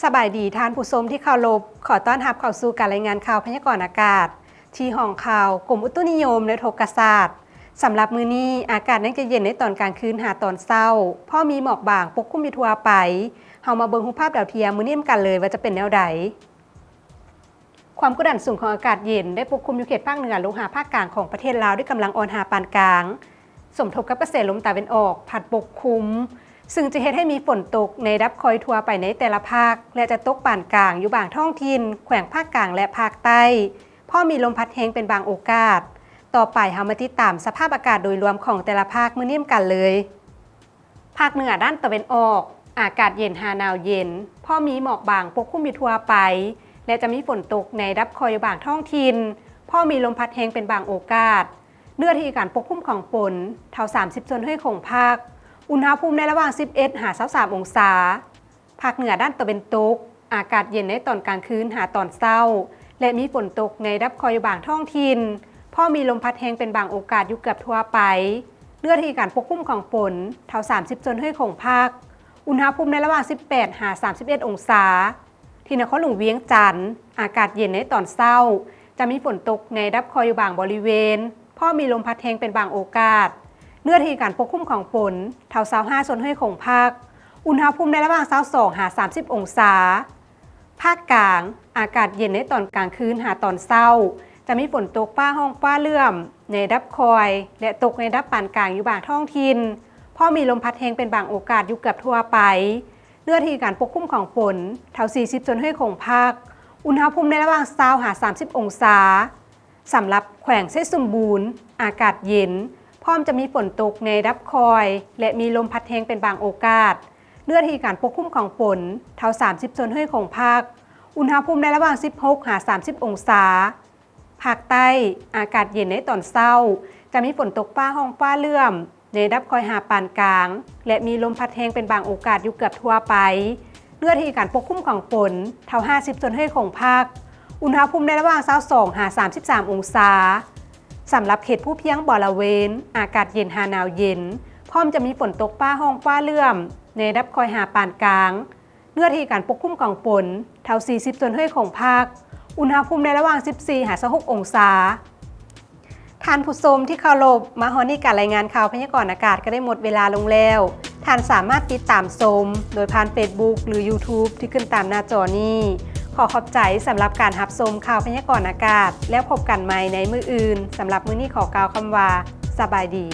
ສະບາຍດີທ່ານຜູ້ຊົມທີ່ເຄົາລົບ, ຂໍຕ້ອນຮັບເຂົ້າສູ່ການລາຍງານຂ່າວພະຍາກອນອາກາດ ທີ່ຫ້ອງຂ່າວກົມອຸຕຸນິຍົມ ແລະ ອຸທົກກະສາດ. ສຳລັບມື້ນີ້, ອາກາດຍັງຈະເຢັນໃນຕອນກາງຄືນຫາຕອນເຊົ້າ, ພໍມີໝອກບາງປົກຄຸມຢູ່ທົ່ວໄປ. ເຮົາມາເບິ່ງຮູບພາບດາວທຽມມື້ນີ້ນຳກັນເລີຍວ່າຈະເປັນແນວໃດ. ຄວາມກົດດັນສູງຂອງອາກາດເຢັນໄດ້ປົກຄຸມຢູ່ເຂດພາກເໜືອລົງຫາພາກກາງຂອງປະເທດລາວດ້ວຍກຳລັງອ່ອນຫາປານກາງ, ສົມທົບກັບກະແສລົມຕາເວັນອອກພັດປົກຄຸມ, ຊຶ່ງຈະເຮັດໃຫ້ມີຝົນຕົກໃນລະດັບຄ່ອຍທົ່ວໄປໃນແຕ່ລະພາກ ແລະ ຈະຕົກປານກາງຢູ່ບາງທ້ອງຖິ່ນ ແຂວງພາກກາງ ແລະ ພາກໃຕ້, ພໍມີລົມພັດແຮງເປັນບາງໂອກາດ. ຕໍ່ໄປເຮົາມາຕິດຕາມສະພາບອາກາດໂດຍລວມຂອງແຕ່ລະພາກມື້ນີ້ນຳກັນເລີຍ. ພາກເໜືອດ້ານຕາເວັນອອກ, ອາກາດເຢັນຫາໜາວເຢັນ, ພໍມີໝອກບາງປົກຄຸມຢູ່ທົ່ວໄປ ແລະ ຈະມີຝົນຕົກໃນລະດັບຄ່ອຍຢູ່ບາງທ້ອງຖິ່ນ, ພໍມີລົມພັດແຮງເປັນບາງໂອກາດ. ເນື້ອທີ່ການປົກຄຸມຂອງຝົນ ເທົ່າສາມສິບສ່ວນຮ້ອຍຂອງພາກ. ອຸນຫະພູມໃນລະຫວ່າງສິບເອັດຫາຊາວສາມອົງສາ. ພາກເໜືອດ້ານຕາເວັນຕົກ, ອາກາດເຢັນໃນຕອນກາງຄືນຫາຕອນເຊົ້າ ແລະ ມີຝົນຕົກໃນລະດັບຄ່ອຍຢູ່ບາງທ້ອງຖິ່ນ, ພໍມີລົມພັດແຮງເປັນບາງໂອກາດຢູ່ເກືອບທົ່ວໄປ. ເນື້ອທີ່ການປົກຄຸມຂອງຝົນ ເທົ່າສາມສິບສ່ວນຮ້ອຍຂອງພາກ. ອຸນຫະພູມໃນລະຫວ່າງສິບແປດຫາສາມສິບເອັດອົງສາ. ທີ່ນະຄອນຫຼວງວຽງຈັນ, ອາກາດເຢັນໃນຕອນເຊົ້າ, ຈະມີຝົນຕົກໃນລະດັບຄ່ອຍຢູ່ບາງບໍລິເວນ, ພໍມີລົມພັດແຮງເປັນບາງໂອກາດ. ເນື້ອທີ່ການປົກຄຸມຂອງຝົນ ເທົ່າຊາວຫ້າສ່ວນຮ້ອຍຂອງພາກ. ອຸນຫະພູມໃນລະຫວ່າງຊາວສອງຫາສາມສິບອົງສາ. ພາກກາງ, ອາກາດເຢັນໃນຕອນກາງຄືນຫາຕອນເຊົ້າ, ຈະມີຝົນຕົກຟ້າຮ້ອງຟ້າເຫຼື້ອມໃນລະດັບຄ່ອຍ ແລະ ຕົກໃນລະດັບປານກາງຢູ່ບາງທ້ອງຖິ່ນ, ພໍມີລົມພັດແຮງເປັນບາງໂອກາດຢູ່ເກືອບທົ່ວໄປ. ເນື້ອທີ່ການປົກຄຸມຂອງຝົນ ເທົ່າສີ່ສິບສ່ວນຮ້ອຍຂອງພາກ. ອຸນຫະພູມໃນລະຫວ່າງຊາວຫາສາມສິບອົງສາ. ສຳລັບແຂວງໄຊສົມບູນ, ອາກາດເຢັນ, ພ້ອມຈະມີຝົນຕົກໃນລະດັບຄ່ອຍ ແລະ ມີລົມພັດແຮງເປັນບາງໂອກາດ. ເນື້ອທີ່ການປົກຄຸມຂອງຝົນ ເທົ່າສາມສິບສ່ວນຮ້ອຍຂອງພາກ. ອຸນຫະພູມໃນລະຫວ່າງສິບຫົກຫາສາມສິບອົງສາ. ພາກໃຕ້, ອາກາດເຢັນໃນຕອນເຊົ້າ, ຈະມີຝົນຕົກຟ້າຮ້ອງຟ້າເຫຼື້ອມໃນລະດັບຄ່ອຍຫາປານກາງ ແລະ ມີລົມພັດແຮງເປັນບາງໂອກາດຢູ່ເກືອບທົ່ວໄປ. ເນື້ອທີ່ການປົກຄຸມຂອງຝົນ ເທົ່າຫ້າສິບສ່ວນຮ້ອຍຂອງພາກ. ອຸນຫະພູມໃນລະຫວ່າງຊາວສອງຫາສາມສິບສາມອົງສາ. ສຳລັບເຂດພູພຽງບໍລະເວນ, ອາກາດເຢັນຫາໜາວເຢັນ, ພ້ອມຈະມີຝົນຕົກຟ້າຮ້ອງຟ້າເຫຼື້ອມໃນລະດັບຄ່ອຍຫາປານກາງ. ເນື້ອທີ່ການປົກຄຸມຂອງຝົນ ເທົ່າສີ່ສິບສ່ວນຮ້ອຍຂອງພາກ. ອຸນຫະພູມໃນລະຫວ່າງສິບສີ່ຫາຊາວຫົກອົງສາ. ທ່ານຜູ້ຊົມທີ່ເຄົາລົບ, ມາຮອດນີ້ການລາຍງານຂ່າວພະຍາກອນອາກາດກໍໄດ້ໝົດເວລາລົງແລ້ວ. ທ່ານສາມາດຕິດຕາມຊົມໂດຍຜ່ານ Facebook ຫຼື YouTube ທີ່ຂຶ້ນຕາມໜ້າຈໍນີ້. ຂໍຂອບໃຈສຳລັບການຮັບຊົມຂ່າວພະຍາກອນອາກາດ, ແລ້ວພົບກັນໃໝ່ໃນມື້ອື່ນ. ສຳລັບມື້ນີ້ຂໍກ່າວຄຳວ່າ ສະບາຍດີ.